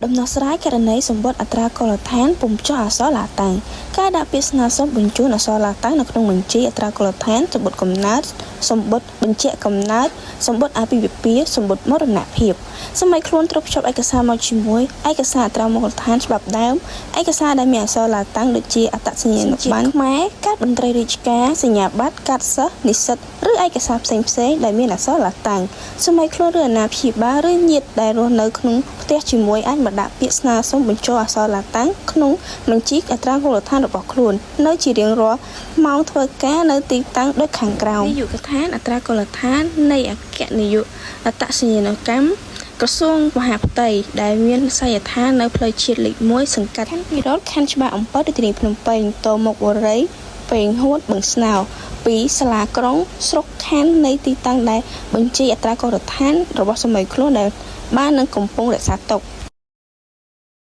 ដំណោះស្រាយករណីសំបុត្រអត្រាកូលដ្ឋានពុំចុះអក្សរឡាតាំង ការដាក់ពាក្យស្នើសុំបញ្ជូនអក្សរឡាតាំងនៅក្នុងបញ្ជីអត្រាកូលដ្ឋាន សំបុត្រកំណើត សំបុត្របញ្ជាក់កំណើត សំបុត្រអាពាហ៍ពិពាហ៍ សំបុត្រមរណភាព។ សាមីខ្លួនត្រូវភ្ជាប់ឯកសារមកជាមួយ ឯកសារអត្រាមូលដ្ឋានច្បាប់ដើម ឯកសារដែលមានអក្សរឡាតាំងដូចជាអត្តសញ្ញាណប័ណ្ណខ្មែរ កាតមន្ត្រីរាជការ សញ្ញាបត្រ កាតសិស្ស និស្សិត ឬឯកសារផ្សេងៗដែលមានអក្សរឡាតាំង។ សាមីខ្លួនឬអាណាព្យាបាលឬញាតិដែលរស់នៅក្នុងផ្ទះជាមួយអាចមកដាក់ពាក្យស្នើសុំបញ្ចុះអក្សរឡាតាំងក្នុងបញ្ជីអត្រាមូលដ្ឋានរបស់ខ្លួន នៅជារៀងរាល់ម៉ោងធ្វើការនៅទីតាំងដូចខាងក្រោម នាយកដ្ឋានអត្រាកូលដ្ឋាននៃអគ្គនាយកអត្តសញ្ញាណកម្មក្រសួងមហាផ្ទៃ ដែលមានអាសយដ្ឋាននៅផ្លូវជាតិលេខ1 សង្កាត់ខណ្ឌពិរោធ ខណ្ឌច្បារអំពៅ រាជធានីភ្នំពេញ តមុខបុរី ប៉េងហួត បឹងស្នោ 2 សាលាក្រុង ស្រុកខណ្ឌនៃទីតាំងដែលបញ្ជីអត្រាកូលដ្ឋានរបស់សាមីខ្លួនដែលបាននឹងកំពុងរក្សាទុក។